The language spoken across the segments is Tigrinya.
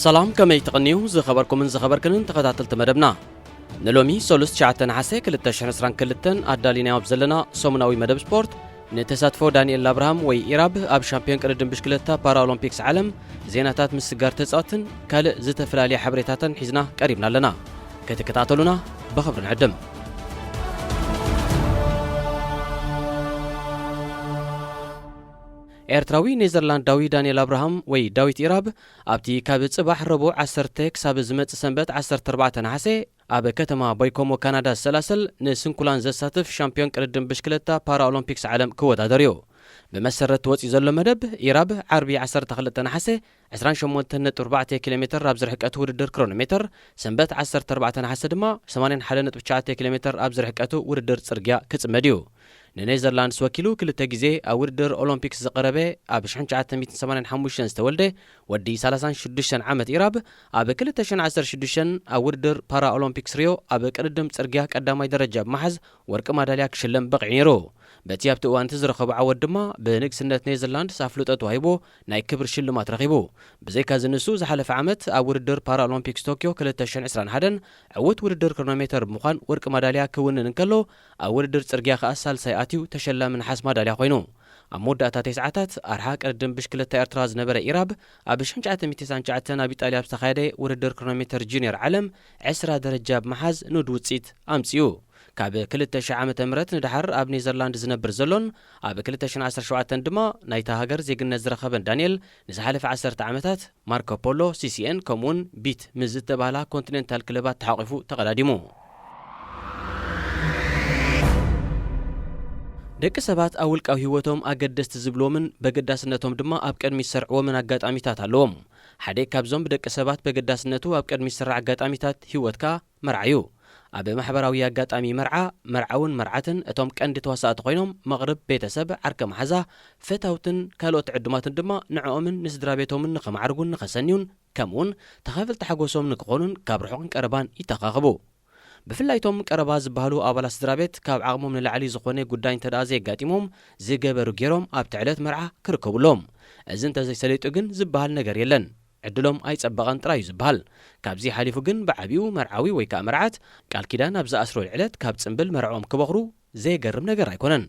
ሰላም፣ ከመይ ትቕንዩ ዝኸበርኩምን ዝኸበርክንን ተኸታተልቲ መደብና? ንሎሚ ሰሉስ ትሽዓተ ነሓሰ ክልተ ሽሕን ዕስራን ክልተን ኣዳሊናዮ ኣብ ዘለና ሰሙናዊ መደብ ስፖርት፣ ንተሳትፎ ዳንኤል ኣብርሃም ወይ ኢራብ ኣብ ሻምፒዮን ቅድድም ብሽክለታ ፓራኦሎምፒክስ ዓለም ዜናታት፣ ምስጋር ተጻወትን ካልእ ዝተፈላለየ ሓበሬታትን ሒዝና ቀሪብና ኣለና። ክትከታተሉና ብኽብሪ ንዕድም። ኤርትራዊ ኔዘርላንዳዊ ዳንኤል ኣብርሃም ወይ ዳዊት ኢራብ ኣብቲ ካብ ጽባሕ ረቡዕ ዓሰርተ ክሳብ ዝመጽእ ሰንበት ዓሰርተ ኣርባዕተ ነሓሰ ኣብ ከተማ ቦይኮሞ ካናዳ ዝሰላሰል ንስንኩላን ዘሳትፍ ሻምፒዮን ቅድድም ብሽክለታ ፓራኦሎምፒክስ ዓለም ክወዳደር እዩ። ብመሰረት ወጺኡ ዘሎ መደብ፣ ኢራብ ዓርቢ ዓሰርተ ክልተ ነሓሰ ዕስራን ሸሞንተን ነጥቢ ኣርባዕተ ኪሎ ሜተር ኣብ ዝርሕቀት ውድድር ክሮኖሜተር፣ ሰንበት ዓሰርተ ኣርባዕተ ነሓሰ ድማ ሰማንያን ሓደን ነጥቢ ትሽዓተ ኪሎ ሜተር ኣብ ዝርሕቀቱ ውድድር ጽርግያ ክጽመድ እዩ። ንኔዘርላንድስ ወኪሉ ክልተ ግዜ ኣብ ውድድር ኦሎምፒክስ ዝቐረበ፣ ኣብ ሽሕን ትሽዓተ ሚእትን ሰማንያን ሓሙሽተን ዝተወልደ ወዲ ሰላሳን ሽዱሽተን ዓመት ኢራብ፣ ኣብ ክልተ ሽሕን ዓሰርተ ሽዱሽተን ኣብ ውድድር ፓራኦሎምፒክስ ሪዮ ኣብ ቅድድም ጽርግያ ቀዳማይ ደረጃ ብምሓዝ ወርቂ ማዳልያ ክሽለም በቒዑ ነይሩ። በቲ ኣብቲ እዋን እቲ ዝረኸቦ ዓወት ድማ ብንግስነት ኔዘርላንድስ ኣፍልጦ ተዋሂቡ ናይ ክብሪ ሽልማት ረኺቡ። ብዘይካዚ ንሱ ዝሓለፈ ዓመት ኣብ ውድድር ፓራኦሎምፒክስ ቶክዮ ክልተ ሽሕን ዕስራን ሓደን ዕዉት ውድድር ክሮኖሜተር ብምዃን ወርቂ ማዳልያ ክውንን እንከሎ፣ ኣብ ውድድር ጽርግያ ከኣ ሳልሳይ ኣትዩ ተሸላሚ ነሓስ ማዳልያ ኮይኑ። ኣብ መወዳእታ ተስዓታት ኣርሓ ቅድድም ብሽክለታ ኤርትራ ዝነበረ ኢራብ፣ ኣብ ሽሕን ትሽዓተ ሚእትን ተስዓን ትሽዓተን ኣብ ኢጣልያ ኣብ ዝተኻየደ ውድድር ክሮኖሜተር ጁኒየር ዓለም ዕስራ ደረጃ ብምሓዝ ንኡድ ውጽኢት ኣምጺኡ። ካብ ክልተ ሽሕ ዓመተ ምህረት ንደሓር ኣብ ኔዘርላንድ ዝነብር ዘሎን ኣብ ክልተ ሽሕን ዓሰርተ ሸውዓተን ድማ ናይታ ሃገር ዜግነት ዝረኸበን ዳንኤል፣ ንዝሓለፈ ዓሰርተ ዓመታት ማርኮ ፖሎ፣ ሲ ሲ ኤን፣ ከምኡውን ቢት ምስ ዝተባህላ ኮንቲኔንታል ክለባት ተሓቒፉ ተቐዳዲሙ። ደቂ ሰባት ኣብ ውልቃዊ ህይወቶም ኣገደስቲ ዝብልዎምን በገዳስነቶም ድማ ኣብ ቅድሚት ዝሰርዕዎምን ኣጋጣሚታት ኣለዎም። ሓደ ካብዞም ብደቂ ሰባት በገዳስነቱ ኣብ ቅድሚት ዝስራዕ ኣጋጣሚታት ህይወትካ መርዓ እዩ። ኣብ ማሕበራዊ ኣጋጣሚ መርዓ፣ መርዓውን መርዓትን እቶም ቀንዲ ተዋሳእቲ ኮይኖም፣ መቕርብ፣ ቤተሰብ፣ ዓርከ መሓዛ፣ ፈታውትን ካልኦት ዕዱማትን ድማ ንዕኦምን ንስድራ ቤቶምን ንኸማዕርጉን ንኸሰንዩን፣ ከምኡውን ተኻፈልቲ ሓጎሶም ንክኾኑን ካብ ርሑቕን ቀረባን ይተኻኸቡ። ብፍላይ እቶም ቀረባ ዝበሃሉ ኣባላት ስድራ ቤት ካብ ዓቕሞም ንላዕሊ ዝኾነ ጉዳይ እንተ ደኣ ዘየጋጢሞም፣ ዝገበሩ ገይሮም ኣብቲ ዕለት መርዓ ክርከቡ ኣለዎም። እዚ እንተዘይሰሊጡ ግን ዝበሃል ነገር የለን። ዕድሎም ኣይጸበቐን ጥራይ እዩ ዝበሃል። ካብዚ ሓሊፉ ግን ብዓቢኡ መርዓዊ ወይ ከኣ መርዓት ቃል ኪዳን ኣብ ዝኣስረሉ ዕለት ካብ ጽምብል መርዕኦም ክበኽሩ ዘየገርም ነገር ኣይኮነን።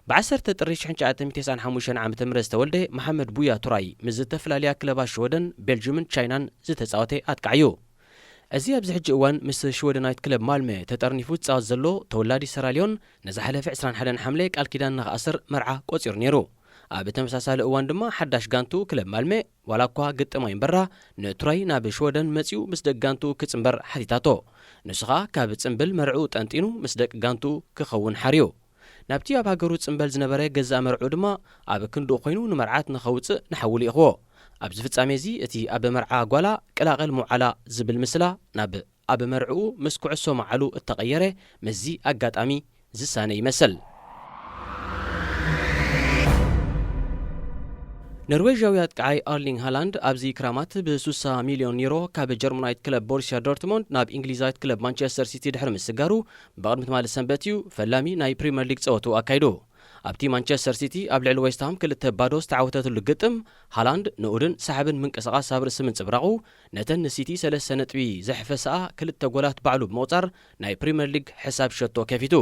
ብ ዓሰርተ ጥሪ ሽሕን ትሽዓተ ሚእትን ተስዓን ሓሙሽተን ዓመተ ምህረት ዝተወልደ መሓመድ ቡያ ቱራይ ምስ ዝተፈላለያ ክለባት ሽወደን፣ ቤልጅምን ቻይናን ዝተጻወተ ኣጥቃዒ እዩ። እዚ ኣብዚ ሕጂ እዋን ምስ ሽወደናዊት ክለብ ማልመ ተጠርኒፉ ዝጻወት ዘሎ ተወላዲ ሰራልዮን፣ ንዝሓለፈ ዕስራን ሓደን ሓምለ ቃል ኪዳን ንኽኣስር መርዓ ቆጺሩ ነይሩ። ኣብ ተመሳሳሊ እዋን ድማ ሓዳሽ ጋንቱ ክለብ ማልመ፣ ዋላ እኳ ግጥም ኣይንበራ፣ ንቱራይ ናብ ሽወደን መጺኡ ምስ ደቂ ጋንቱ ክጽንበር ሓቲታቶ። ንሱ ኸኣ ካብ ጽምብል መርዕኡ ጠንጢኑ ምስ ደቂ ጋንቱ ክኸውን ሓርዩ። ናብቲ ኣብ ሃገሩ ጽምበል ዝነበረ ገዛእ መርዕኡ ድማ ኣብ ክንድኡ ኮይኑ ንመርዓት ንኸውጽእ ንሓዉ ልኢኽዎ። ኣብዚ ፍጻሜ እዚ እቲ ኣብ መርዓ ጓላ ቅላቐል መውዓላ ዝብል ምስላ ናብ ኣብ መርዕኡ ምስ ኩዕሶ መዓሉ እተቐየረ ምስዚ ኣጋጣሚ ዝሳነ ይመስል። ኖርዌዥያዊ ኣጥቃዓይ ኣርሊንግ ሃላንድ ኣብዚ ክራማት ብ60 ሚልዮን ዩሮ ካብ ጀርመናዊት ክለብ ቦሩስያ ዶርትሞንድ ናብ እንግሊዛዊት ክለብ ማንቸስተር ሲቲ ድሕሪ ምስጋሩ፣ ብቕድሚ ትማሊ ሰንበት እዩ ፈላሚ ናይ ፕሪምየር ሊግ ጸወትኡ ኣካይዱ። ኣብቲ ማንቸስተር ሲቲ ኣብ ልዕሊ ዌስትሃም ክልተ ባዶ ዝተዓወተትሉ ግጥም፣ ሃላንድ ንኡድን ሰሓብን ምንቅስቓስ ኣብ ርእሲ ምንጽብራቑ፣ ነተን ንሲቲ ሰለስተ ነጥቢ ዘሕፈሰኣ ክልተ ጎላት ባዕሉ ብምቑጻር ናይ ፕሪምየር ሊግ ሕሳብ ሸቶ ከፊቱ።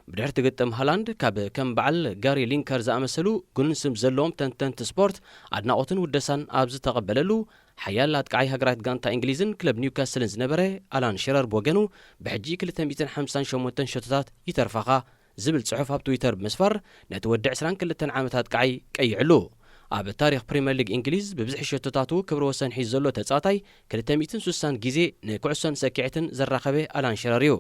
ብድሕርቲ ግጥም ሃላንድ ካብ ከም በዓል ጋሪ ሊንከር ዝኣመሰሉ ግኑን ስም ዘለዎም ተንተንቲ ስፖርት ኣድናቖትን ውደሳን ኣብ ዝተቐበለሉ፣ ሓያል ኣጥቃዓይ ሃገራዊት ጋንታ እንግሊዝን ክለብ ኒውካስልን ዝነበረ ኣላን ሽረር ብወገኑ፣ ብሕጂ ክልተ ሚእትን ሓምሳን ሸሞንተን ሸቶታት ይተርፋኻ ዝብል ጽሑፍ ኣብ ትዊተር ብምስፋር፣ ነቲ ወዲ ዕስራን ክልተን ዓመት ኣጥቃዓይ ቀይዕሉ። ኣብ ታሪኽ ፕሪምየር ሊግ እንግሊዝ ብብዝሒ ሸቶታቱ ክብረ ወሰን ሒዙ ዘሎ ተጻዋታይ፣ ክልተ ሚእትን ስሳን ግዜ ንኩዕሶን ሰኪዔትን ዘራኸበ ኣላን ሽረር እዩ።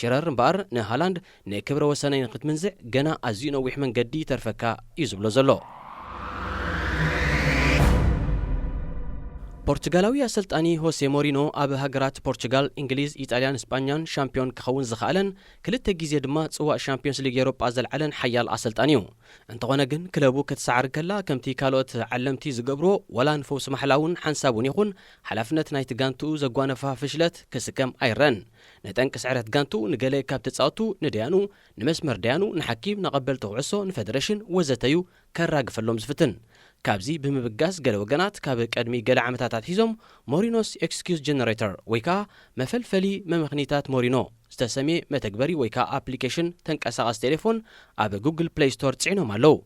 ሽረር እምበኣር ንሃላንድ ንክብረ ወሰነይ ንክትምንዝዕ ገና ኣዝዩ ነዊሕ መንገዲ ይተርፈካ እዩ ዝብሎ ዘሎ። ፖርቹጋላዊ ኣሰልጣኒ ሆሴ ሞሪኖ ኣብ ሃገራት ፖርቹጋል፣ እንግሊዝ፣ ኢጣልያን ስጳኛን ሻምፒዮን ክኸውን ዝኸኣለን ክልተ ግዜ ድማ ጽዋእ ሻምፒዮንስ ሊግ ኤውሮጳ ዘልዓለን ሓያል ኣሰልጣኒ እዩ። እንተኾነ ግን ክለቡ ክትሰዓር ከላ ከምቲ ካልኦት ዓለምቲ ዝገብርዎ ዋላ ንፈውሲ ማሕላ እውን ሓንሳብ እውን ይኹን ሓላፍነት ናይቲ ጋንትኡ ዘጓነፋ ፍሽለት ክስከም ኣይረን። ንጠንቂ ስዕረት ጋንትኡ ንገለ ካብ ተጻወቱ ንደያኑ፣ ንመስመር ደያኑ፣ ንሓኪም፣ ንቐበልቲ ኩዕሶ፣ ንፈደረሽን ወዘተ እዩ ከራግፈሎም ዝፍትን። ካብዚ ብምብጋስ፣ ገለ ወገናት ካብ ቀድሚ ገለ ዓመታት ኣትሒዞም ሞሪኖስ ኤክስኪዩዝ ጀነሬተር ወይ ከኣ መፈልፈሊ መመኽኒታት ሞሪኖ ዝተሰምየ መተግበሪ ወይ ከኣ ኣፕሊኬሽን ተንቀሳቓሲ ቴሌፎን ኣብ ጉግል ፕለይ ስቶር ጽዒኖም ኣለዉ።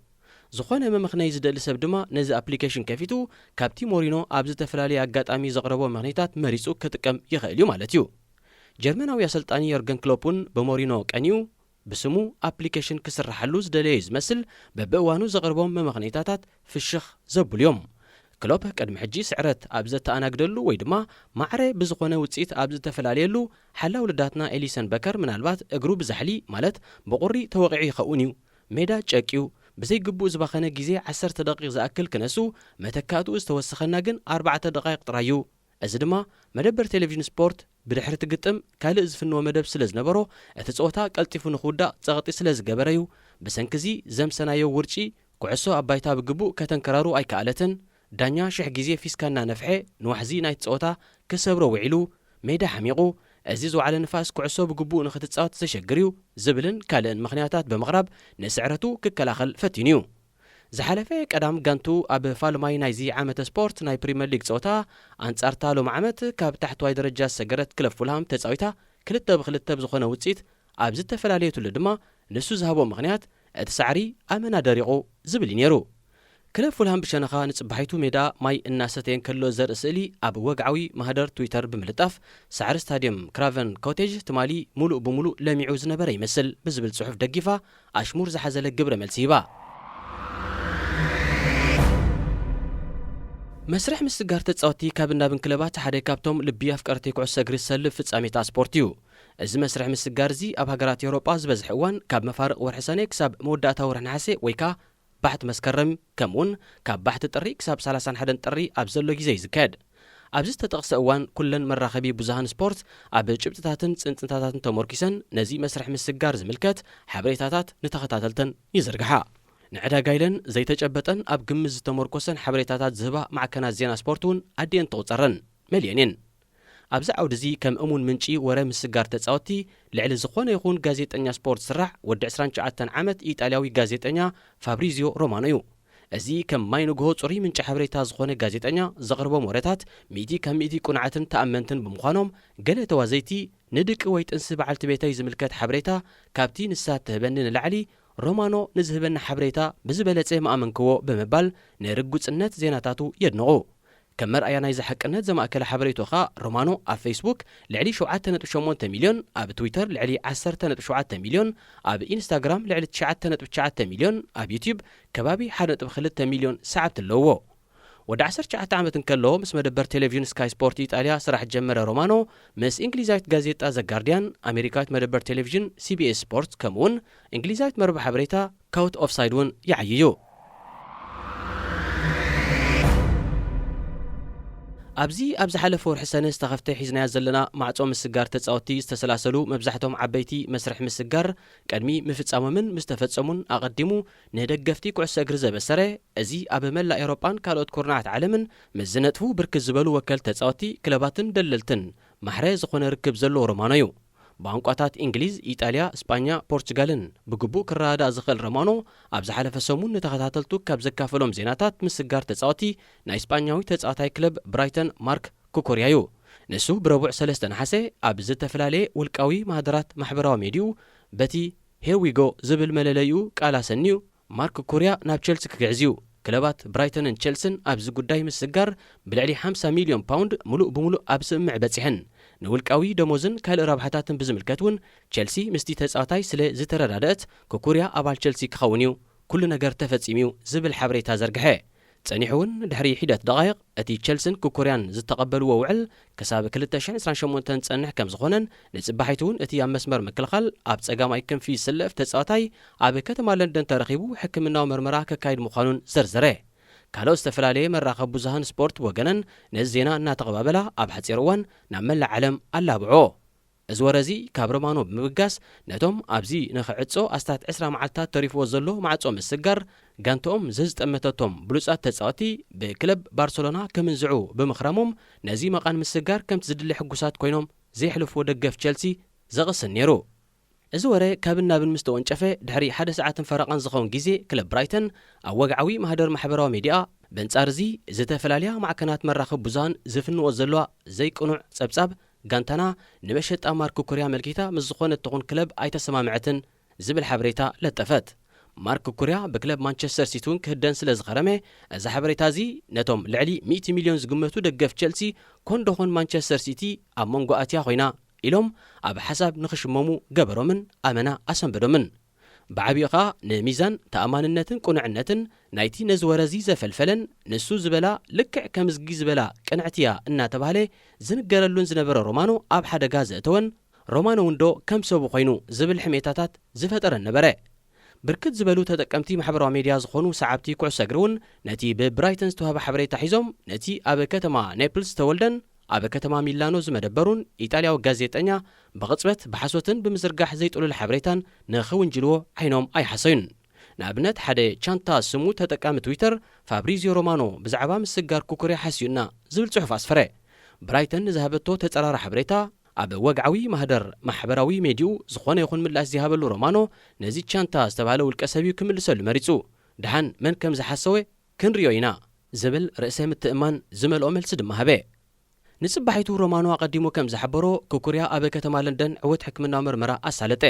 ዝኾነ መመኽነዪ ዝደሊ ሰብ ድማ ነዚ ኣፕሊኬሽን ከፊቱ ካብቲ ሞሪኖ ኣብ ዝተፈላለየ ኣጋጣሚ ዘቕረቦ መኽኒታት መሪጹ ክጥቀም ይኽእል እዩ ማለት እዩ። ጀርመናዊ ኣሰልጣኒ ዮርገን ክሎፕ እውን ብሞሪኖ ቀኒኡ ብስሙ ኣፕሊኬሽን ክስርሓሉ ዝደለየ እዩ ዝመስል፣ በብእዋኑ ዘቕርቦም መመኽነይታታት ፍሽኽ ዘብሉ እዮም። ክሎፕ ቅድሚ ሕጂ ስዕረት ኣብ ዘተኣናግደሉ ወይ ድማ ማዕረ ብዝኾነ ውጽኢት ኣብ ዝተፈላለየሉ፣ ሓላው ልዳትና ኤሊሰን በከር ምናልባት እግሩ ብዛሕሊ ማለት ብቑሪ ተወቒዑ ይኸውን እዩ። ሜዳ ጨቅዩ፣ ብዘይግቡእ ዝባኸነ ግዜ ዓሰርተ ደቂቕ ዝኣክል ክነሱ፣ መተካእትኡ ዝተወሰኸና ግን ኣርባዕተ ደቓይቕ ጥራይ እዩ። እዚ ድማ መደበር ቴሌቪዥን ስፖርት ብድሕሪ እቲ ግጥም ካልእ ዝፍንዎ መደብ ስለ ዝነበሮ፣ እቲ ጸወታ ቀልጢፉ ንኽውዳእ ጸቕጢ ስለ ዝገበረ እዩ። ብሰንኪ እዚ ዘምሰናዮ ውርጪ፣ ኩዕሶ ኣብ ባይታ ብግቡእ ከተንከራሩ ኣይከኣለትን። ዳኛ ሽሕ ግዜ ፊስካ እናነፍሐ ንዋሕዚ ናይቲ ጸወታ ክሰብሮ ውዒሉ፣ ሜዳ ሓሚቑ፣ እዚ ዝወዓለ ንፋስ ኩዕሶ ብግቡእ ንኽትጻወት ዘሸግር እዩ ዝብልን ካልእን ምኽንያታት ብምቕራብ ንስዕረቱ ክከላኸል ፈቲኑ እዩ። ዝሓለፈ ቀዳም ጋንቱ ኣብ ፋልማይ ናይዚ ዓመተ ስፖርት ናይ ፕሪምየር ሊግ ጸወታ ኣንጻርታ ሎም ዓመት ካብ ታሕተዋይ ደረጃ ዝሰገረት ክለብ ፉልሃም ተጻዊታ ክልተ ብክልተ ብዝኾነ ውጽኢት ኣብ ዝተፈላለየትሉ ድማ ንሱ ዝሃቦ ምኽንያት እቲ ሳዕሪ ኣመና ደሪቑ ዝብል እዩ ነይሩ። ክለብ ፉልሃም ብሸነኻ ንጽባሒቱ ሜዳ ማይ እናሰተየ እንከሎ ዘርኢ ስእሊ ኣብ ወግዓዊ ማህደር ትዊተር ብምልጣፍ ሳዕሪ ስታድየም ክራቨን ኮቴጅ ትማሊ ሙሉእ ብሙሉእ ለሚዑ ዝነበረ ይመስል ብዝብል ጽሑፍ ደጊፋ ኣሽሙር ዝሓዘለ ግብረ መልሲ ሂባ። መስርሕ ምስጋር ተጻወትቲ ካብ እናብን ክለባት ሓደ ካብቶም ልቢ ኣፍቀርቲ ኩዕሶ እግሪ ዝሰልብ ፍጻሜታት ስፖርት እዩ። እዚ መስርሕ ምስጋር እዚ ኣብ ሃገራት ኤውሮጳ ዝበዝሐ እዋን ካብ መፋርቕ ወርሒ ሰነ ክሳብ መወዳእታ ወርሒ ነሓሰ ወይ ከኣ ባሕቲ መስከረም ከምኡውን ካብ ባሕቲ ጥሪ ክሳብ ሰላሳን ሓደን ጥሪ ኣብ ዘሎ ግዜ እዩ ዝካየድ። ኣብዚ ዝተጠቕሰ እዋን ኩለን መራኸቢ ብዙሃን ስፖርት ኣብ ጭብጥታትን ጽንጽንታታትን ተመርኪሰን ነዚ መስርሕ ምስጋር ዝምልከት ሓበሬታታት ንተኸታተልተን ይዝርግሓ። ንዕዳጋ ኢለን ዘይተጨበጠን ኣብ ግምት ዝተመርኮሰን ሓበሬታታት ዝህባ ማዕከናት ዜና ስፖርት እውን ኣዲአን ተቑጸረን መሊአን እየን። ኣብዚ ዓውዲ እዚ ከም እሙን ምንጪ ወረ ምስጋር ተጻወትቲ ልዕሊ ዝኾነ ይኹን ጋዜጠኛ ስፖርት ዝስራዕ ወዲ ዕስራን ትሽዓተን ዓመት ኢጣልያዊ ጋዜጠኛ ፋብሪዚዮ ሮማኖ እዩ። እዚ ከም ማይ ንግሆ ጽሩይ ምንጪ ሓበሬታ ዝኾነ ጋዜጠኛ ዘቕርቦም ወረታት ሚእቲ ካብ ሚእቲ ቁኑዓትን ተኣመንትን ብምዃኖም፣ ገለ ተዋዘይቲ ንድቂ ወይ ጥንሲ በዓልቲ ቤተይ ዝምልከት ሓበሬታ ካብቲ ንሳ እትህበኒ ንላዕሊ ሮማኖ ንዝህበኒ ሓበሬታ ብዝበለጸ ምኣመንክዎ ብምባል ንርጉጽነት ዜናታቱ የድንቑ። ከም መርኣያ ናይዚ ሓቅነት ዘማእከለ ሓበሬትኡ ኸኣ ሮማኖ ኣብ ፌስቡክ ልዕሊ ሸውዓተ ነጥቢ ሸሞንተ ሚልዮን፣ ኣብ ትዊተር ልዕሊ ዓሰርተ ነጥቢ ሸውዓተ ሚልዮን፣ ኣብ ኢንስታግራም ልዕሊ ትሽዓተ ነጥቢ ትሽዓተ ሚልዮን፣ ኣብ ዩትዩብ ከባቢ ሓደ ነጥቢ ክልተ ሚልዮን ሰዓብቲ ኣለውዎ። ወዲ ዓሰርተ ትሽዓተ ዓመት እንከሎ ምስ መደበር ቴሌቪዥን ስካይ ስፖርት ኢጣልያ ስራሕ ጀመረ ሮማኖ፣ ምስ እንግሊዛዊት ጋዜጣ ዘ ጋርዲያን፣ ኣሜሪካዊት መደበር ቴሌቪዥን ሲቢኤስ ስፖርት ከምኡውን እንግሊዛዊት መርበብ ሓበሬታ ካውት ኦፍሳይድ እውን ይዓይዩ። ኣብዚ ኣብ ዝሓለፈ ወርሒ ሰነ ዝተኸፍተ ሒዝናያ ዘለና ማዕጾ ምስጋር ተጻወትቲ ዝተሰላሰሉ መብዛሕቶም ዓበይቲ መስርሕ ምስጋር ቅድሚ ምፍጻሞምን ምስ ተፈጸሙን ኣቐዲሙ ንደገፍቲ ኩዕሶ እግሪ ዘበሰረ፣ እዚ ኣብ መላእ ኤውሮጳን ካልኦት ኩርናዓት ዓለምን ምስ ዝነጥፉ ብርክት ዝበሉ ወከልቲ ተጻወትቲ ክለባትን ደለልትን ማሕረ ዝኾነ ርክብ ዘለዎ ሮማኖ እዩ። ብቋንቋታት እንግሊዝ፣ ኢጣልያ፣ ስጳኛ፣ ፖርቹጋልን ብግቡእ ክረዳዳእ ዝኽእል ሮማኖ፣ ኣብ ዝሓለፈ ሰሙን ንተኸታተልቱ ካብ ዘካፈሎም ዜናታት ምስጋር ተጻወቲ ናይ ስጳኛዊ ተጻዋታይ ክለብ ብራይተን ማርክ ኩኩርያ እዩ። ንሱ ብረቡዕ ሰለስተ ነሓሰ ኣብ ዝተፈላለየ ውልቃዊ ማህደራት ማሕበራዊ ሜድዩ በቲ ሄር ዊ ጎ ዝብል መለለይኡ ቃል ኣሰንዩ ማርክ ኩኩርያ ናብ ቸልሲ ክግዕዝ እዩ። ክለባት ብራይተንን ቸልስን ኣብዚ ጉዳይ ምስጋር ብልዕሊ ሓምሳ ሚልዮን ፓውንድ ምሉእ ብምሉእ ኣብ ስምምዕ በጺሐን። ንውልቃዊ ደሞዝን ካልእ ረብሓታትን ብዝምልከት እውን ቸልሲ ምስቲ ተጻዋታይ ስለ ዝተረዳደእት ኩኩርያ ኣባል ቸልሲ ክኸውን እዩ፣ ኩሉ ነገር ተፈጺሙ እዩ ዝብል ሓበሬታ ዘርግሐ። ጸኒሑ እውን ድሕሪ ሒደት ደቓይቕ እቲ ቸልስን ኩኩርያን ዝተቐበልዎ ውዕል ክሳብ ክልተ ሽሕን ዕስራን ሸሞንተን ዝጸንሕ ከም ዝኾነን ንጽባሒቱ እውን እቲ ኣብ መስመር ምክልኻል ኣብ ጸጋማይ ክንፊ ዝስለፍ ተጻዋታይ ኣብ ከተማ ለንደን ተረኺቡ ሕክምናዊ መርመራ ከካይድ ምዃኑን ዘርዘረ። ካልኦት ዝተፈላለየ መራኸቢ ብዙሃን ስፖርት ብወገነን ነዚ ዜና እናተቐባበላ ኣብ ሓጺር እዋን ናብ መላእ ዓለም ኣላብዖ። እዚ ወረ እዚ ካብ ሮማኖ ብምብጋስ ነቶም ኣብዚ ንኽዕጾ ኣስታት ዕስራ መዓልታት ተሪፍዎ ዘሎ ማዕጾ ምስጋር ጋንትኦም ዘዝጠመተቶም ብሉጻት ተጻወቲ ብክለብ ባርሰሎና ከምንዝዑ ብምኽራሞም ነዚ መቓን ምስጋር ከምቲ ዝድለ ሕጉሳት ኮይኖም ዘየሕልፍዎ ደገፍ ቸልሲ ዘቕስን ነይሩ። እዚ ወረ ካብን ናብን ምስ ተወንጨፈ ድሕሪ ሓደ ሰዓትን ፈረቓን ዝኸውን ግዜ ክለብ ብራይተን ኣብ ወግዓዊ ማህደር ማሕበራዊ ሜድያ በንጻር እዚ ዝተፈላለያ ማዕከናት መራኸቢ ብዙሃን ዝፍንዎ ዘለዋ ዘይቅኑዕ ጸብጻብ፣ ጋንታና ንመሸጣ ማርክ ኩኩርያ ኣመልኪታ ምስ ዝኾነት ትኹን ክለብ ኣይተሰማምዐትን ዝብል ሓበሬታ ለጠፈት። ማርክ ኩኩርያ ብክለብ ማንቸስተር ሲቲ እውን ክህደን ስለ ዝኸረመ፣ እዚ ሓበሬታ እዚ ነቶም ልዕሊ ሚእቲ ሚልዮን ዝግመቱ ደገፍ ቸልሲ ኮንዶኾን ማንቸስተር ሲቲ ኣብ መንጎ ኣትያ ኮይና ኢሎም ኣብ ሓሳብ ንኽሽመሙ ገበሮምን ኣመና ኣሰንበዶምን። ብዓቢኡ ኸኣ ንሚዛን ተኣማንነትን ቅኑዕነትን ናይቲ ነዚ ወረ እዚ ዘፈልፈለን ንሱ ዝበላ ልክዕ ከምዝጊ ዝበላ ቅንዕቲ እያ እናተባህለ ዝንገረሉን ዝነበረ ሮማኖ ኣብ ሓደጋ ዘእተወን፣ ሮማኖ እውን ዶ ከም ሰቡ ኮይኑ ዝብል ሕሜታታት ዝፈጠረን ነበረ። ብርክት ዝበሉ ተጠቀምቲ ማሕበራዊ ሜድያ ዝኾኑ ሰዓብቲ ኩዕሶ እግሪ እውን ነቲ ብብራይተን ዝተዋህበ ሓበሬታ ሒዞም ነቲ ኣብ ከተማ ኔፕልስ ዝተወልደን ኣብ ከተማ ሚላኖ ዝመደበሩን ኢጣልያዊ ጋዜጠኛ ብቕጽበት ብሓሶትን ብምዝርጋሕ ዘይጥሉል ሓበሬታን ንኽውንጅልዎ ዓይኖም ኣይሓሰዩን። ንኣብነት ሓደ ቻንታ ስሙ ተጠቃሚ ትዊተር ፋብሪዚዮ ሮማኖ ብዛዕባ ምስጋር ኩኩርያ ሓስዩና ዝብል ጽሑፍ ኣስፈረ። ብራይተን ንዝሃበቶ ተጸራሪ ሓበሬታ ኣብ ወግዓዊ ማህደር ማሕበራዊ ሜድይኡ ዝኾነ ይኹን ምላሽ ዘይሃበሉ ሮማኖ ነዚ ቻንታ ዝተባህለ ውልቀ ሰብ እዩ ክምልሰሉ መሪጹ። ደሓን መን ከም ዝሓሰወ ክንሪኦ ኢና ዝብል ርእሰ ምትእማን ዝመልኦ መልሲ ድማ ሃበ። ንጽባሒቱ ሮማኖ ኣቐዲሙ ከም ዝሓበሮ ኩኩርያ ኣብ ከተማ ለንደን ዕውት ሕክምናዊ ምርመራ ኣሳለጠ።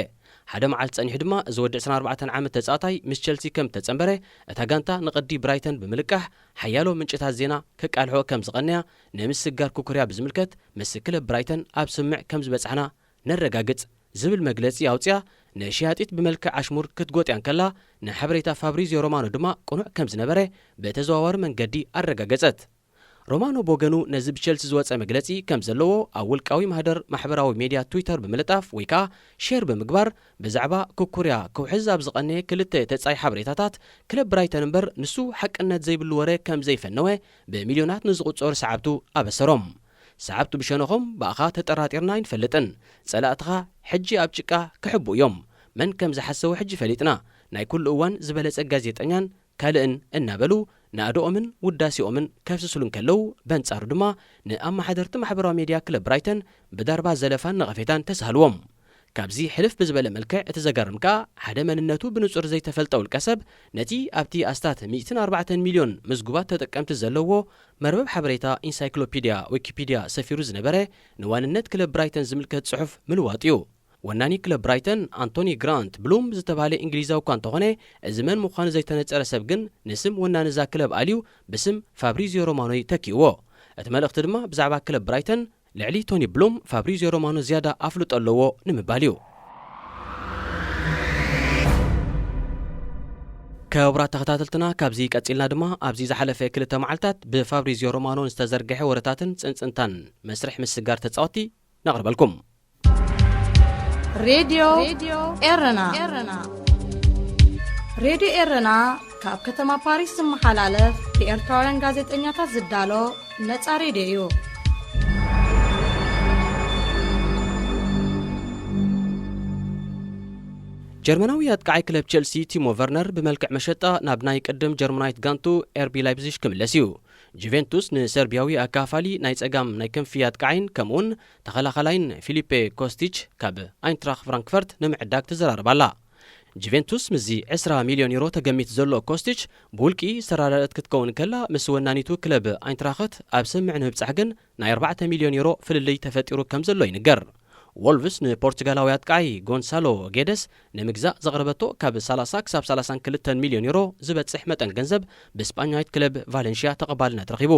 ሓደ መዓልቲ ጸኒሑ ድማ እዚ ወዲ ዕስራን ኣርባዕተን ዓመት ተጻዋታይ ምስ ቸልሲ ከም ተጸንበረ እታ ጋንታ ንቕዲ ብራይተን ብምልቃሕ ሓያሎ ምንጭታት ዜና ከቃልሖ ከም ዝቐነያ ንምስጋር ኩኩርያ ብዝምልከት ምስ ክለብ ብራይተን ኣብ ስምምዕ ከም ዝበጻሕና ነረጋግጽ ዝብል መግለጺ ኣውጽያ ንሽያጢት ብመልክዕ ኣሽሙር ክትጎጥያ እንከላ ንሓበሬታ ፋብሪዚዮ ሮማኖ ድማ ቅኑዕ ከም ዝነበረ ብተዘዋዋሪ መንገዲ ኣረጋገጸት። ሮማኖ ብወገኑ ነዚ ብቸልሲ ዝወጸ መግለጺ ከም ዘለዎ ኣብ ውልቃዊ ማህደር ማሕበራዊ ሜድያ ትዊተር ብምልጣፍ ወይ ከኣ ሼር ብምግባር ብዛዕባ ኩኩርያ ክውሕዝ ኣብ ዝቐነየ ክልተ ተጻይ ሓበሬታታት ክለብ ብራይተን እምበር ንሱ ሓቅነት ዘይብሉ ወረ ከም ዘይፈነወ ብሚልዮናት ንዝቑጸሩ ሰዓብቱ ኣበሰሮም። ሰዓብቱ ብሸነኾም ብኣኻ ተጠራጢርና ኣይንፈልጥን፣ ጸላእትኻ ሕጂ ኣብ ጭቃ ክሕቡ እዮም፣ መን ከም ዝሓሰወ ሕጂ ፈሊጥና፣ ናይ ኩሉ እዋን ዝበለጸ ጋዜጠኛን ካልእን እናበሉ ናእድኦምን ውዳሴኦምን ከፍስስሉ እንከለዉ በንጻሩ ድማ ንኣመሓደርቲ ማሕበራዊ ሜድያ ክለብ ብራይተን ብዳርባ ዘለፋን ነቐፌታን ተሳህልዎም። ካብዚ ሕልፍ ብዝበለ መልክዕ እቲ ዘገርም ከኣ ሓደ መንነቱ ብንጹር ዘይተፈልጠ ውልቀ ሰብ ነቲ ኣብቲ ኣስታት ሚእትን ኣርባዕተን ሚልዮን ምዝጉባት ተጠቀምቲ ዘለዎ መርበብ ሓበሬታ ኢንሳይክሎፒድያ ዊኪፒድያ ሰፊሩ ዝነበረ ንዋንነት ክለብ ብራይተን ዝምልከት ጽሑፍ ምልዋጡ እዩ። ወናኒ ክለብ ብራይተን ኣንቶኒ ግራንት ብሉም ዝተባህለ እንግሊዛዊ እኳ እንተኾነ እዚ መን ምዃኑ ዘይተነጸረ ሰብ ግን ንስም ወናኒ እዛ ክለብ ኣልዩ ብስም ፋብሪዚዮ ሮማኖ እዩ ተኪእዎ። እቲ መልእኽቲ ድማ ብዛዕባ ክለብ ብራይተን ልዕሊ ቶኒ ብሉም ፋብሪዚዮ ሮማኖ ዝያዳ ኣፍልጦ ኣለዎ ንምባል እዩ። ክቡራት ተኸታተልትና ካብዚ ቀጺልና ድማ ኣብዚ ዝሓለፈ ክልተ መዓልታት ብፋብሪዚዮ ሮማኖ ዝተዘርግሐ ወረታትን ጽንጽንታን መስርሕ ምስጋር ተጻወቲ ነቕርበልኩም። ሬድዮ ኤረና ሬድዮ ኤረና ካብ ከተማ ፓሪስ ዝመሓላለፍ ብኤርትራውያን ጋዜጠኛታት ዝዳሎ ነጻ ሬድዮ እዩ። ጀርመናዊ ኣጥቃዓይ ክለብ ቸልሲ ቲሞ ቨርነር ብመልክዕ መሸጣ ናብ ናይ ቅድም ጀርመናዊት ጋንቱ ኤርቢ ላይፕዚሽ ክምለስ እዩ። ጁቬንቱስ ንሰርቢያዊ ኣካፋሊ ናይ ጸጋም ናይ ክንፊ ኣጥቃዓይን ከምኡውን ተኸላኸላይን ፊሊፔ ኮስቲች ካብ ኣይንትራኽ ፍራንክፈርት ንምዕዳግ ትዘራረብ ኣላ። ጁቬንቱስ ምስዚ ዕስራ ሚልዮን ዩሮ ተገሚት ዘሎ ኮስቲች ብውልቂ ዝተረዳደኣት ክትከውን ከላ ምስ ወናኒቱ ክለብ ኣይንትራኽት ኣብ ስምምዕ ንምብጻሕ ግን ናይ ኣርባዕተ ሚልዮን ዩሮ ፍልልይ ተፈጢሩ ከም ዘሎ ይንገር። ዎልቭስ ንፖርቱጋላዊ ኣጥቃዓይ ጎንሳሎ ጌደስ ንምግዛእ ዘቕረበቶ ካብ ሰላሳ ክሳብ ሰላሳን ክልተን ሚልዮን ዩሮ ዝበጽሕ መጠን ገንዘብ ብስጳኛዊት ክለብ ቫለንሽያ ተቐባልነት ረኺቡ።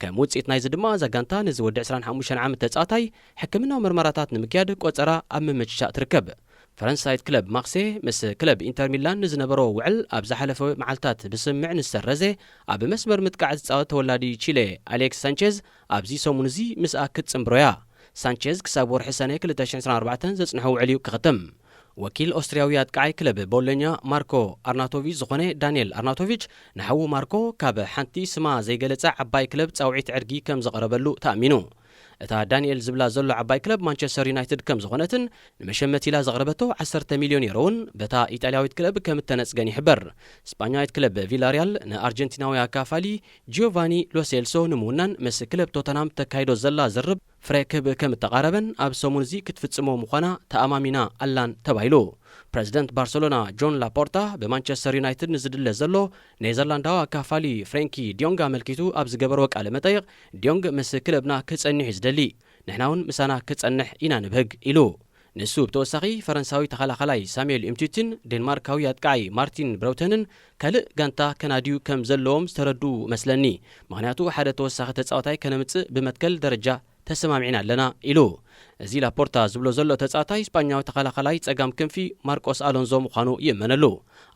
ከም ውጽኢት ናይዚ ድማ እዛ ጋንታ ነዚ ወዲ ዕስራን ሓሙሽተን ዓመት ተጻዋታይ ሕክምናዊ ምርመራታት ንምክያድ ቆጸራ ኣብ ምምችቻእ ትርከብ። ፈረንሳይት ክለብ ማክሴ ምስ ክለብ ኢንተር ሚላን ንዝነበሮ ውዕል ኣብ ዝሓለፈ መዓልታት ብስምምዕ ንዝሰረዘ ኣብ መስመር ምጥቃዕ ዝጻወት ተወላዲ ቺለ ኣሌክስ ሳንቼዝ ኣብዚ ሰሙን እዚ ምስኣ ክትጽንብሮ እያ። ሳንቼዝ ክሳብ ወርሒ ሰነ ክልተ ሽሕን ዕስራን ኣርባዕተን ዘጽንሖ ውዕል እዩ ክኽትም። ወኪል ኦስትርያዊ ኣጥቃዓይ ክለብ ቦሎኛ ማርኮ ኣርናቶቪች ዝኾነ ዳንኤል ኣርናቶቪች ንሓዉ ማርኮ ካብ ሓንቲ ስማ ዘይገለጸ ዓባይ ክለብ ጻውዒት ዕድጊ ከም ዘቕረበሉ ተኣሚኑ። እታ ዳንኤል ዝብላ ዘሎ ዓባይ ክለብ ማንቸስተር ዩናይትድ ከም ዝኾነትን ንመሸመት ኢላ ዘቕረበቶ ዓሰርተ ሚልዮን ዩሮ እውን በታ ኢጣልያዊት ክለብ ከም እተነጽገን ይሕበር። ስጳኛዊት ክለብ ቪላሪያል ንኣርጀንቲናዊ ኣካፋሊ ጂዮቫኒ ሎሴልሶ ንምውናን ምስ ክለብ ቶተንሃም ተካይዶ ዘላ ዝርብ ፍረ ክህብ ከም እተቓረበን ኣብ ሰሙን እዚ ክትፍጽሞ ምዃና ተኣማሚና ኣላን ተባሂሉ። ፕረዚደንት ባርሰሎና ጆን ላፖርታ ብማንቸስተር ዩናይትድ ንዝድለ ዘሎ ኔዘርላንዳዊ ኣካፋሊ ፍሬንኪ ዲዮንግ ኣመልኪቱ ኣብ ዝገበርዎ ቃለ መጠይቕ፣ ዲዮንግ ምስ ክለብና ክጸንሕ እዩ ዝደሊ፣ ንሕና እውን ምሳና ክጸንሕ ኢና ንብህግ ኢሉ። ንሱ ብተወሳኺ ፈረንሳዊ ተኸላኸላይ ሳሙኤል ኢምቲቲን ዴንማርካዊ ኣጥቃዓይ ማርቲን ብረውተንን ካልእ ጋንታ ከናድዩ ከም ዘለዎም ዝተረዱ መስለኒ፣ ምኽንያቱ ሓደ ተወሳኺ ተጻዋታይ ከነምጽእ ብመትከል ደረጃ ተሰማሚዕና ኣለና ኢሉ። እዚ ላፖርታ ዝብሎ ዘሎ ተጻዋታይ ስጳኛዊ ተኸላኸላይ ጸጋም ክንፊ ማርቆስ ኣሎንዞ ምዃኑ ይእመነሉ።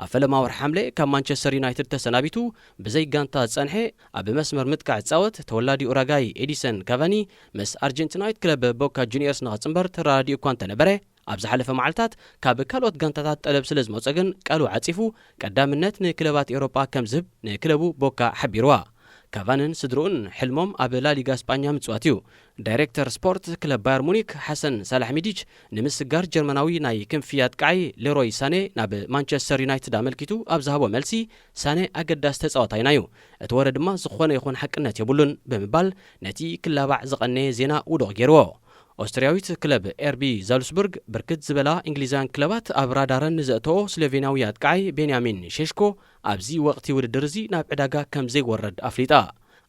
ኣብ ፈለማ ወርሒ ሓምለ ካብ ማንቸስተር ዩናይትድ ተሰናቢቱ ብዘይ ጋንታ ዝጸንሐ፣ ኣብ መስመር ምጥቃዕ ዝጻወት ተወላዲ ኡራጋይ ኤዲሰን ካቫኒ ምስ ኣርጀንቲናዊት ክለብ ቦካ ጁኒየርስ ንኽጽንበር ተራዲኡ እኳ እንተነበረ፣ ኣብ ዝሓለፈ መዓልታት ካብ ካልኦት ጋንታታት ጠለብ ስለ ዝመጾ ግን ቃሉ ዓጺፉ ቀዳምነት ንክለባት ኤውሮጳ ከም ዝህብ ንክለቡ ቦካ ሓቢርዋ። ካቫንን ስድርኡን ሕልሞም ኣብ ላሊጋ ስጳኛ ምጽዋት እዩ። ዳይሬክተር ስፖርት ክለብ ባየር ሙኒክ ሓሰን ሳላሕሚዲች ንምስጋር ጀርመናዊ ናይ ክንፊ ኣጥቃዓይ ሌሮይ ሳኔ ናብ ማንቸስተር ዩናይትድ ኣመልኪቱ ኣብ ዝሃቦ መልሲ፣ ሳኔ ኣገዳሲ ተጻዋታይና እዩ፣ እቲ ወረ ድማ ዝኾነ ይኹን ሓቅነት የብሉን ብምባል ነቲ ክላባዕ ዝቐነየ ዜና ውዱቕ ገይርዎ። ኦስትርያዊት ክለብ ኤርቢ ዛልስቡርግ ብርክት ዝበላ እንግሊዛውያን ክለባት ኣብ ራዳረን ንዘእተዎ ስሎቬንያዊ ኣጥቃዓይ ቤንያሚን ሼሽኮ ኣብዚ ወቕቲ ውድድር እዚ ናብ ዕዳጋ ከም ዘይወረድ ኣፍሊጣ።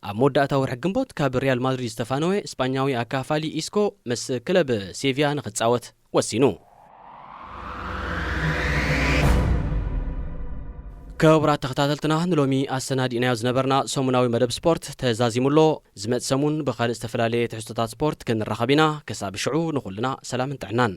ኣብ መወዳእታ ወርሒ ግንቦት ካብ ሪያል ማድሪድ ዝተፋነወ ስጳኛዊ ኣካፋሊ ኢስኮ ምስ ክለብ ሴቪያ ንኽጻወት ወሲኑ። ክቡራት ተኸታተልትና፣ ንሎሚ ኣሰናዲእናዮ ዝነበርና ሰሙናዊ መደብ ስፖርት ተዛዚሙ ኣሎ። ዝመጽእ ሰሙን ብኻልእ ዝተፈላለየ ትሕዝቶታት ስፖርት ክንራኸብ ኢና። ክሳብ ሽዑ ንኹልና ሰላምን ጥዕናን።